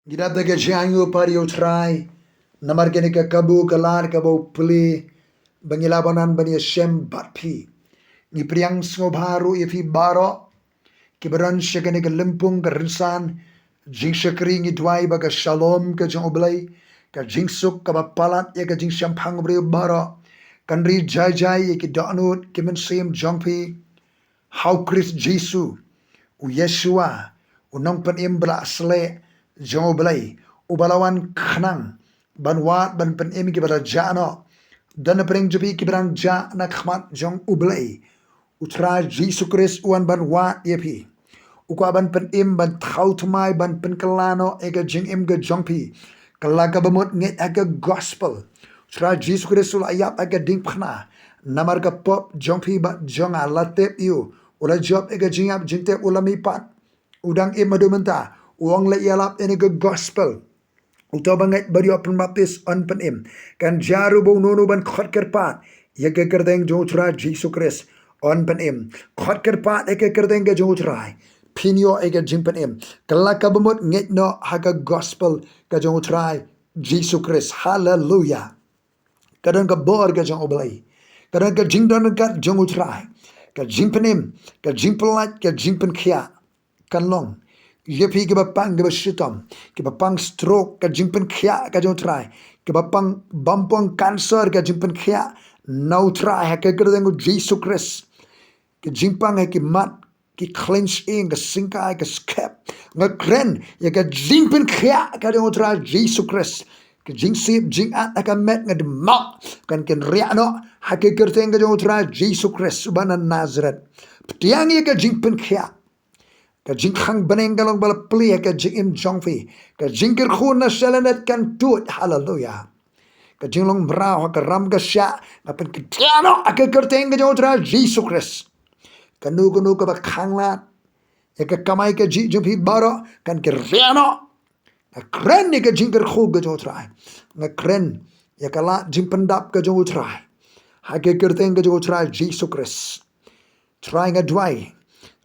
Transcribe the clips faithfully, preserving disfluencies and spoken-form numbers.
Ngi dap da ka jingaiñguh pat ïa u Trai namar kane ka kabu ka lad kaba u plie ba ngi lah ban wan ban ïashem bad phi. Ngi pdiang sngewbha ruh ïa phi baroh kiba don sha kane ka lympung ka rynsan jingshakri. Ngi duwai ba ka shalom ka jong U Blei, ka jingsuk kaba palat ïa ka jingshemphang briew baroh, kan ri jai jai ïa ki dohnud ki mynsiem jong phi ha u Khrist Jisu, u Yeshua, u nongpynim ba la sleh jong U Blei, uba la wan khnang ban wad ban pynim kiba la jah noh. Don napdeng jong phi kiba dang jah na khmat jong U Blei. U Trai Jisu Khrist u wan ban wad ïa phi. U kwah ban pynim, ban thaw thymmai, ban pynkylla noh ïa ka jingim ka jong phi. Kylla kaba mut ngeit ha ka gospel. U Trai Jisu Khrist u la ïap ha ka diengphna namar ka pop jong phi bad jong nga. La tep ïa u, u la jop ïa ka jingïap jingtep, u la mihpat. U dang im haduh mynta. U ong la ïalap ïa kane ka gospel. Uta uba ngeit bad ïoh pynbaptis yn pynim. Kan jia ruh ba uno uno ban khot kyrpad ïa ka kyrteng jong U Trai Jisu Khrist, yn pynim. Khot kyrpad ïa ka kyrteng ka jong U Trai, phin ïoh ïa ka jingpynim. Kylla kaba mut ngeit noh ha ka gospel ka jong U Trai Jisu Khrist. Haleluya. Ka don ka bor ka jong U Blei, ka don ka jingdon ryngkat jong U Trai. Ka jingpynim, ka jingpyllait, ka jingpynkhiah kan long ïa phi kiba pang kiba shitom, kiba pang stroke, ka jingpynkhiah ka jong U Trai. Kiba pang bam pang cancer, ka jingpynkhiah na U Trai ha ka kyrteng U Jisu Khrist. Ka jingpang ha ki mat, ki khlaiñ shyieng, ka syngkai, ka skep, nga kren ïa ka jingpynkhiah ka jong U Trai Jisu Khrist. Ka jingsip jingat ha ka met, nga dmok kan kynriah noh ha ka kyrteng ka jong U Trai Jisu Khrist uba na Nazareth. Pdiang ïa ka jingpynkhiah. Ka jingkhang bneng ka long ba la plie ha ka jingim jong phi. Ka jingkyrkhu na shalyndet kan tuid. Haleluya. Ka jinglong mraw ha ka ram ka shah, nga pynkynriah noh ha ka kyrteng ka jong U Trai Jisu Khrist. Kano kano kaba khanglad ïa ka kamai kajih jong phi baroh kan kynriah noh. Nga kren ïa ka jingkyrkhu ka jong U Trai. Nga kren ïa ka lad jingpyndap ka jong U Trai ha ka kyrteng ka jong U Trai Jisu Khrist. Trai, nga duwai,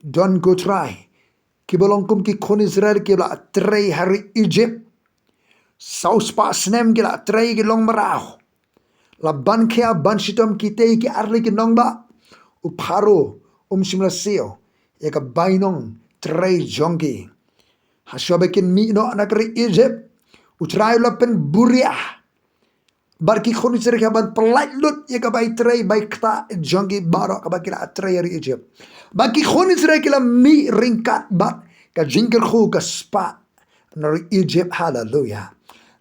don ko Trai kiba long kum ki khun Israel kiba la trei ha ri Egypt. Saw spah snem ki la trei, ki long mraw. La ban khia ban shitom kitei ki arli ki nongbah. U Pharaoh um shym la siew ïa ka bainong trei jong ki. Hashwa ba kin mih noh na ka ri Egypt, U Trai u la pynburia bad ki khun Israel ki ban pyllait lut ïa ka bai trei bai ktah jong ki baroh kaba ki la trei ha ri Egypt. Bad ki khun Israel ki la mih ryngkat bad ka jingkyrkhu ka spah na ri Egypt. Haleluya.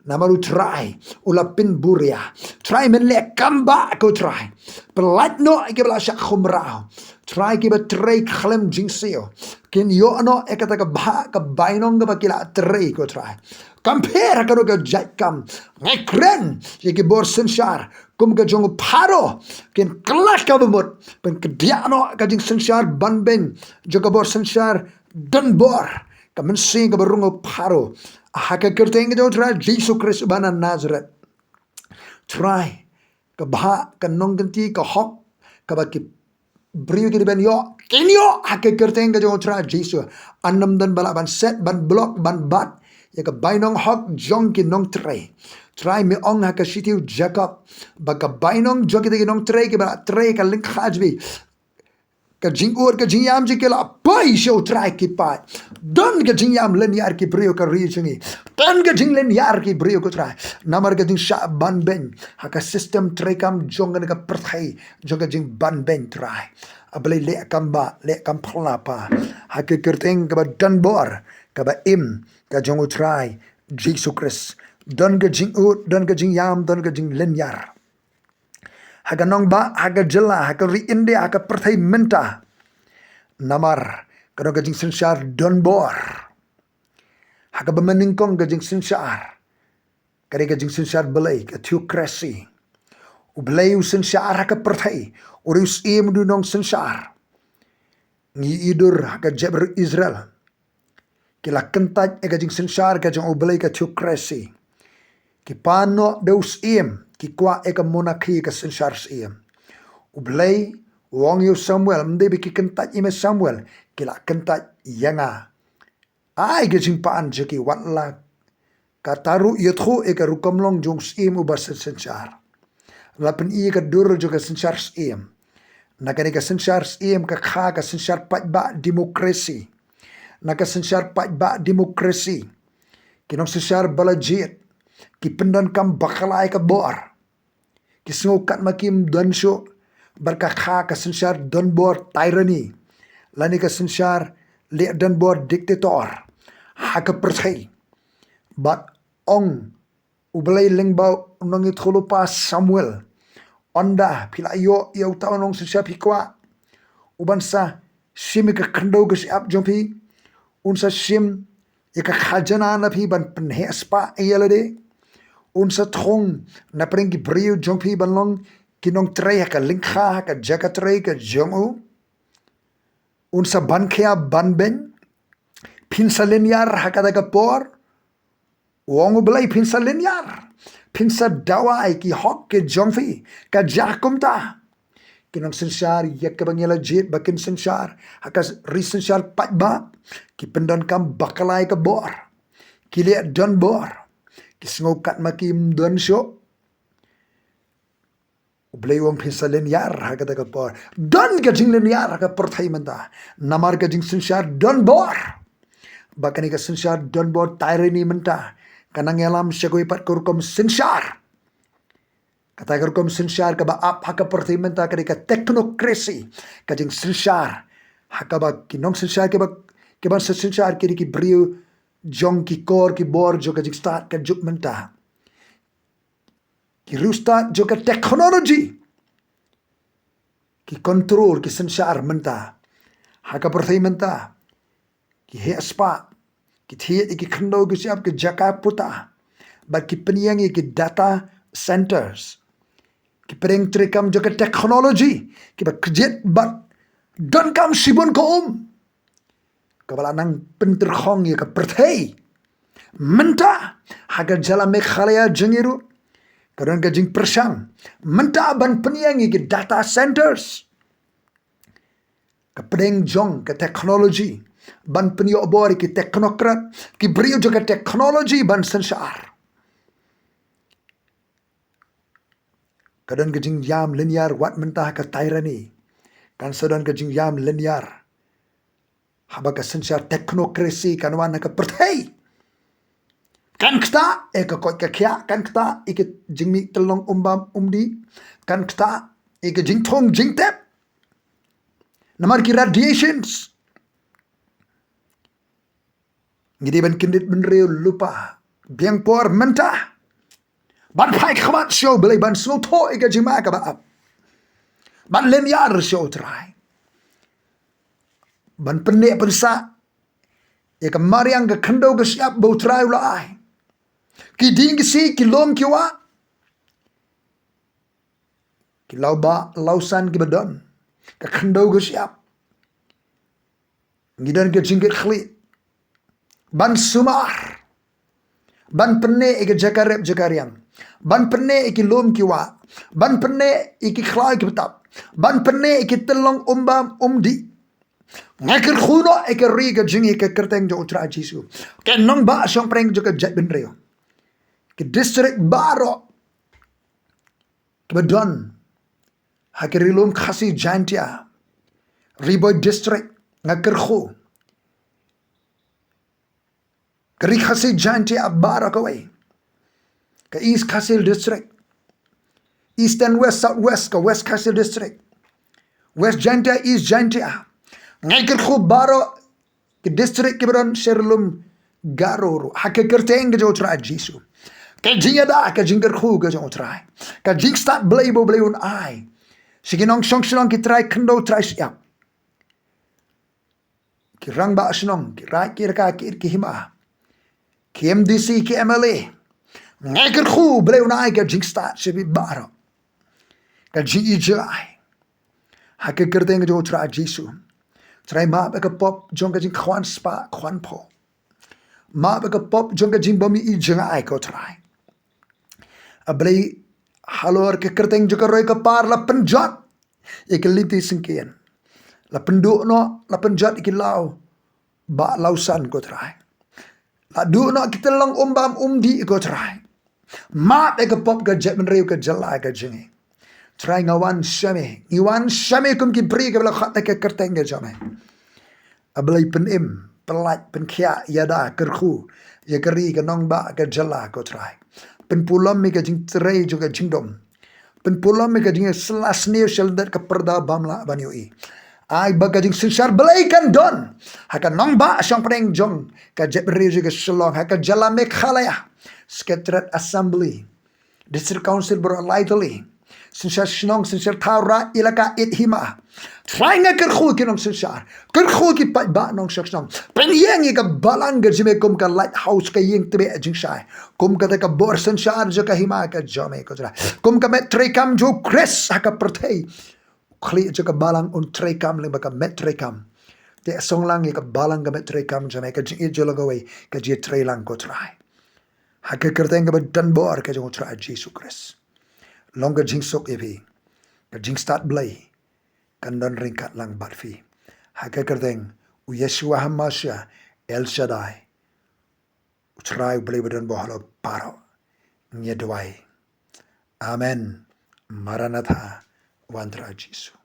Namar U Trai u la pynburia. Trai, men leh kam ba ko Trai. Pyllait noh ïa kiba la shah khum mraw. Trai, kiba trei khlem jingsiew kin ïoh noh ïa kata ka bhah ka bainong kaba ki la trei ko Trai. Kam pher ha kano ka jait kam. Nga kren ïa ki bor synshar kum ka jong u Pharaoh, kin kylla kaba mut, pynkynriah noh ka jingsynshar banbeiñ jong ka bor synshar donbor, ka mynsiem kaba rung u Pharaoh. Ha ka kyrteng ka jong U Trai Jisu Khrist uba na Nazareth. Trai, ka bhah, ka nongkynti, ka hok kaba ki briew ki dei ban ïoh, kin ïoh ha ka kyrteng ka jong U Trai Jisu. Ym don ba lah ban set, ban block, ban bat ïa ka bainong hok jong ki nongtrei. Trai, me ong ha ka shithi u Jakob ba ka bainong jong kita ki nongtrei kiba la trei ka lyngkha jong phi, ka jingud ka jingïam jong ki la poi sha U Trai, ki paid. Don ka jingïam lynñiar ki briew ka ri jong ngi. Don ka jinglynñiar ki briew ko Trai namar ka jingshah banbeiñ ha ka system treikam jong kane ka pyrthei jong ka jingbanbeiñ, Trai. A Blei, leh kam ba, leh kam phylla pa. Ha ka kyrteng kaba donbor, kaba im ka jong U Trai Jisu Khrist, don ka jingud, don ka jingïam, don ka jinglynñiar ha ka nongbah, ha ka jylla, ha ka ri India, ha ka pyrthei mynta. Namar ka don ka jingsynshar donbor. Ha kaba mynnyngkong ka jingsynshar ka dei ka jingsynshar Blei, ka theocracy. U Blei u synshar ha ka pyrthei, u dei u syiem, u dei u nongsynshar. Ngi ïohi dur ha ka jaitbynriew Israel, ki la kyntait ïa ka jingsynshar ka jong U Blei, ka theocracy. Ki pan noh da u syiem, ki kwah ïa ka monarchy, ka synshar syiem. U Blei u ong ïa u Samuel, ym dei ba ki kyntait ïa me Samuel, ki la kyntait ïa nga. Ai ka jingpan jong ki, wat la Kata ruh ïathuh ïa ka rukom long jong u syiem uba sa synshar. La pyni ïa ka dur jong ka synshar syiem. Na kane ka synshar syiem ka kha ka synshar paidbah demokrasi. Na ka synshar paidbah demokrasi, ki nongsynshar ba la jied ki pyndonkam bakla ïa ka bor. Ki sngew katba kim don shuh bad ka kha ka synshar donbor tyranny, lane ka synshar leh donbor dictator ha ka pyrthei. Bad ong U Blei lyngba u nongïathuhlypa Samuel, ynda phi la ïoh ïa uta u nongsynshar phi kwah, u ban sa shim ïa ka khyndew ka shyiap jong phi, un sa shim ïa ka khajana na phi ban pynheh spah ïa lade, un sa thung na pdeng ki briew jong phi ban long ki nongtrei ha ka lyngkha, ha ka jaka trei ka jong u. Un sa ban khia ban beiñ. Phin sa lynñiar ha kata ka por. U ong U Blei phin sa lynñiar. Phin sa dawa ïa ki hok ki jong phi. Ka jia kumta. Ki nongsynshar ïa kiba ngi la jied ba kin synshar ha ka ri synshar paidbah, ki pyndonkam bakla ïa ka bor. Ki leh donbor. Ki sngew katba kim don shuh. U Blei u ong phin sa lynñiar ha kata ka por. Don ka jinglynñiar ha ka pyrthei mynta namar ka jingsynshar donbor. Ba kane ka synshar donbor tyranny mynta ka nang ïalam sha kawei pat ka rukom synshar. Kata ka rukom synshar kaba ap ha ka pyrthei mynta ka dei ka technocracy. Ka jingsynshar ha kaba ki nongsynshar kiba, kiban sa synshar ki dei ki briew jong ki kor ki bor jong ka jingstad ka juk mynta. Ki riewstad jong ka technology ki control, ki synshar mynta ha ka pyrthei mynta. Ki heh spah, ki thied ïa ki khyndew ki shyiap, ki jaka puta, bad ki pynïeng ïa ki data centers. Ki pdeng treikam jong ka technology kiba kjit bad donkam shibun ka um. Kaba la nang pyntyrkhong ïa ka pyrthei. Mynta ha ka jylla Meghalaya jong ngi ruh ka don ka jingpyrshang mynta ban pynïeng ïa ki data centers. Ka pdeng jong ka technology ban pynïoh bor ïa ki technocrat, ki briew jong ka technology ban synshar. Ka don ka jingïam lynñiar wat mynta ha ka tyranny. Kan sa don ka jingïam lynñiar haba ka synshar technocracy kan wan ha ka pyrthei. Kan ktah ïa ka koit ka khiah, kan ktah ïa ka jingmih tyllong umbam umdih, kan ktah ïa ka jingthung jingtep namar ki radiations. Ngi dei ban kyndit bynriew lypa biang por mynta. Ban phai khmat sha U Blei ban sngewthuh ïa ka jingma kaba ap. Ban lynñiar sha U Trai. Ban pynneh pynsah ïa ka mariang ka khyndew ka shyiap ba U Trai u la ai. Ki dieng ki siej, ki lum ki wah, ki lawbah lawsan kiba don, ka khyndew ka shyiap. Ngi don ka jingkitkhlieh ban sumar, ban pynneh ïa ka jaka rep jaka riang, ban pynneh ïa ki lum ki wah, ban pynneh ïa ki khlaw ki btap, ban pynneh ïa ki tyllong umbam umdih. Nga kyrkhu noh ïa ka ri ka jong ngi ha ka kyrteng jong U Trai Jisu. Ki nongbah shongpdeng jong ka jaitbynriew, ki district baroh kiba don ha ka Ri Lum Khasi Jaintia, Ri Bhoi District, nga kyrkhu. Ka Ri Khasi Jaintia baroh kawei, ka East Khasi Hills District, East and West, South West, ka West Khasi Hills District, West Jaintia, East Jaintia. Nga kyrkhu baroh ki district kiba don sha Ri Lum Garo ruh ha ka kyrteng ka jong U Trai Jisu. Ka jingïada, ka jingkyrkhu ka jong U Trai, ka jingstad Blei ba U Blei un ai sha ki nongshong shnong, ki trai khyndew trai shyiap, ki rangbah shnong, ki raid ki raka, ki ïit ki hima, ki M D C, ki M L A. Nga kyrkhu Blei un ai ka jingstad sha phi baroh, ka jingïeit jong U Trai ha ka kyrteng ka jong U Trai Jisu. Trai, map ïa ka pop jong ka jingkhwan spah khwan phew. Map ïa ka pop jong ka jingbymïeit jong nga, ai ko Trai. A Blei, halor ka kyrteng jong ka roi ka par la pynjot ïa ka lynti syngkien, la pynduh noh, la pynjot ïa ki lawbah lawsan ko Trai. La duh noh ki tyllong um bam um dih ko Trai. Map ïa ka pop ka jaitbynriew ka jylla ka jong ngi. Trai nga wan sha me. Ngi wan sha me kum ki briew kiba la khot ïa ka kyrteng ka jong me. A Blei pynim, pyllait, pynkhiah, ïada, kyrkhu ïa ka ri ka nongbah ka jylla ko Trai. Pynpulom ïa ka jingtrei jong ka jingdum. Pynpulom ïa ka jingïasylla sniew sha lyndet ka pyrda bym lah ban ïohi. Ai ba ka jingsynshar Blei kan don ha ka nongbah shongpdeng jong ka jaitbynriew jong ka Shillong, ha ka jylla Meghalaya, Secretariat Assembly, District Council baroh lai tylli, synshar shnong, synshar thaw, raid, elaka, ïeit, hima. Trai nga kyrkhu ki nongsynshar, kyrkhu ki paidbah nongshong shnong. Pynïeng ïa ka balang ka jong me kum ka lighthouse, ka ïing tbeh jingshai, kum kata ka bor synshar jong ka hima ka jong me ko Trai, kum ka met treikam jong U Khrist ha ka pyrthei. Khlieh jong ka balang un treikam lyngba ka met treikam. Te song lang ïa ka balang ka met treikam jong me, ka jingïeit jong la kawei, ka jingïatreilang ko Trai. Ha ka kyrteng kaba donbor ka jong U Trai Jisu Khrist. Long ka jingsuk ïa phi, ka jingstad Blei kan don ryngkat lang bad phi. Ha ka kyrteng U Yeshua HaMashiach, El Shaddai, U Trai U Blei ba donbor halor baroh, ngi duwai. Amen. Maranatha, wan Trai Jisu.